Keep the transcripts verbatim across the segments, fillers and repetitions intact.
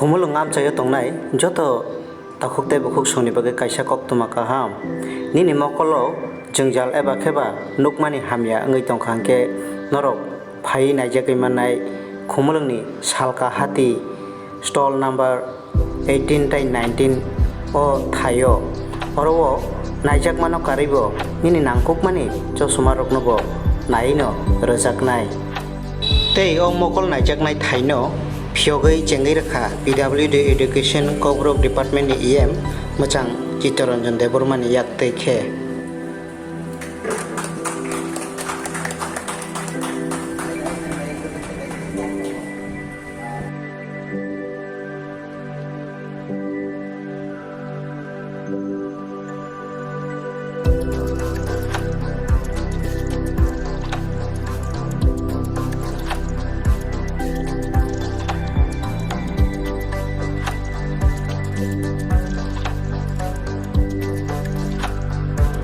Khumulwng amchaio tongnai joto takhuk tei bukhuk songni bagwi kaisa koktwma kaham. Nini mokolo jwngjal eba khe ba nukmani hamya wngwi tongkha hwnkhe norok phaiwi naijagwi mannai Khumulwngni Salka Hati stall number eighteen tei nineteen o thaio. Oro o naijakmano karwibo nini nangkukmani chosomaroknobo naiwi no rwjaknai. Tei o mokol naijaknai thaino phiyogwi chengwi rwkha P W D Education Kokborok Department ni E M mwchang Chittaranjan Debbarma ni yak twi khe.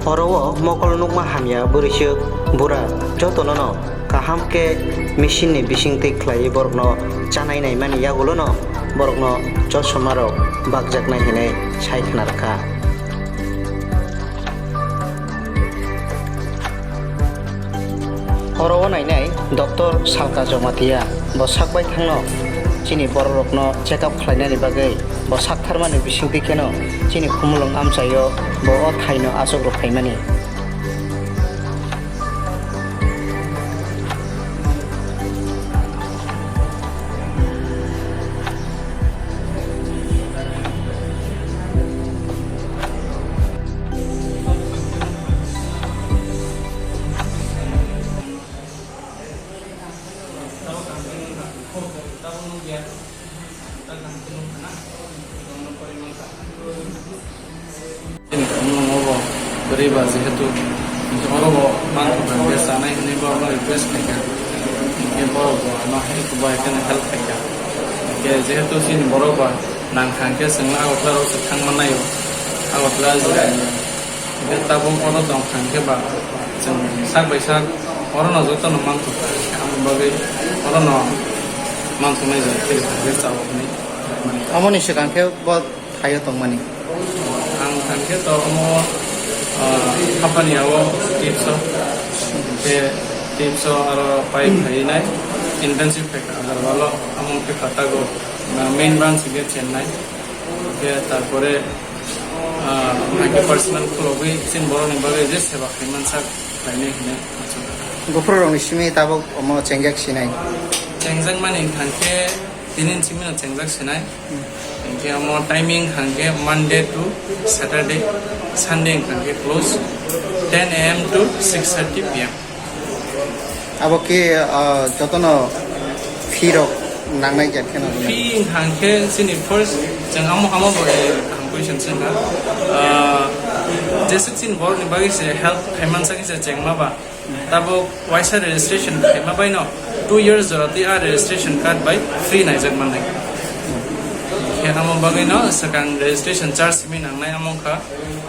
Oro o mokol nukma hamya bwrwisuk bura jotono no kaham khe machine ni bisingtwi khlaiwi borokno chanai naimani yagulono borokno chosomarok bakjaknai hinwi sai khna rwkha. Oro o nainai Doctor Salka Jomatia, bo sak baithangno chini bororokno check up khlainani bagwi bo saktharmani bisingtwi kheno chini Khumulwng amchaio bo o thaino achuk rw phaimani. Chini khumulwngo bo kwrwi ba, jehetu oro bo manthokha hwnkhe chanai hwnwi bo ano request khaikha, hinkhe borok bo ano help bai kheno help khaikha. Hinkhe jehetu chini borok ba nangkha hinkhe chwngno Agartala rok se thang mannai o, Agartala jora ni. Hinkhe tabuk oro tongkha hinkhe ba chwng sak bai sak orono jotono manthokha, hinkhe aboni bagwi orono manthoknai bai khe rwkha hinkhe chao hwnwi. Aboni swkang khe bo thaio tongmani. Ang thangkhe to omo, ah, hapani abo tipso. Hinkhe tipso aro pai khainai internship khaikha Agarwal o, amo khe Katago, ah, main branch hinkhe Chennai. Hinkhe tarpore, ah, hinkhe personal khulogwi chini borokni bagwi je seba khaimansa khlainai hinwi achuk. Buphuru rokni simi tabuk omo chengjak sinai. Chengjak mani thangkhe tini simi no chengjak sinai. Hinkhe omo timing hwnkhe Monday to Saturday, Sunday hwnkhe close ten A M to six thirty P M. Abo khe, ah, jotono fee rok nangnai jar kheno rwnai? Fee hwnkhe chini first chwng amo hamo bo, eh, kaham question se wngkha. Ah, jesa chini borokni bagwi se help khaimansa khe se chengma ba. Tabuk waisa registration khaima bai no two years jora twi a registration card bai free naijak mannai. Khe amo bagwi no swkang registration charge simi nangnai, amo wngkha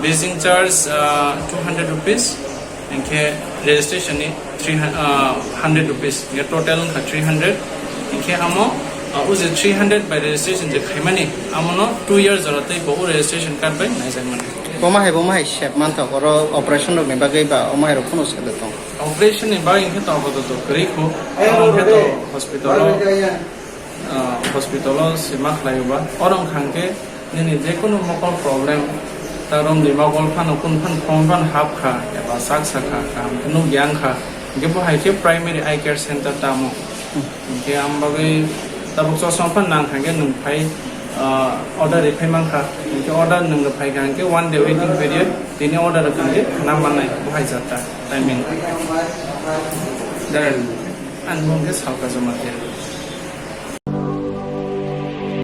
visiting charge, ah, two hundred rupees, hinkhe registration ni three hundred rupees, hinkhe total wngkha three hundred. Hinkhe amo, ah, o je three hundred bai registration je khaimani, amo no two years jora twi bo o registration card bai naijak mannai. Bomo hai, bomo hai sep manthok, oro operation rokni bagwi ba omo hai rok phano sep de tong? Operation ni bagwi hinkhe to apatot kwrwi kho, amo hinkhe to hospital o, ah, hospital o se ma khlai o ba. Oro wngkha hinkhe nini je kunu mokol problem, ta romni mokol phano kun phan khom phan hap kha, eba sak sa kha, kaham khe nukya wngkha, hinkhe bo hai khe primary eye care center tamo. Hinkhe ang bagwi tabuk chosma phan nang kha hinkhe nwng phai, ah, order rw phai mankha. Hinkhe order nwng rw phai kha hinkhe one day waiting period, tini order rw kha hinkhe khna mannai bo hai jata timing. Dai, ani mung khe Salka Jomatia.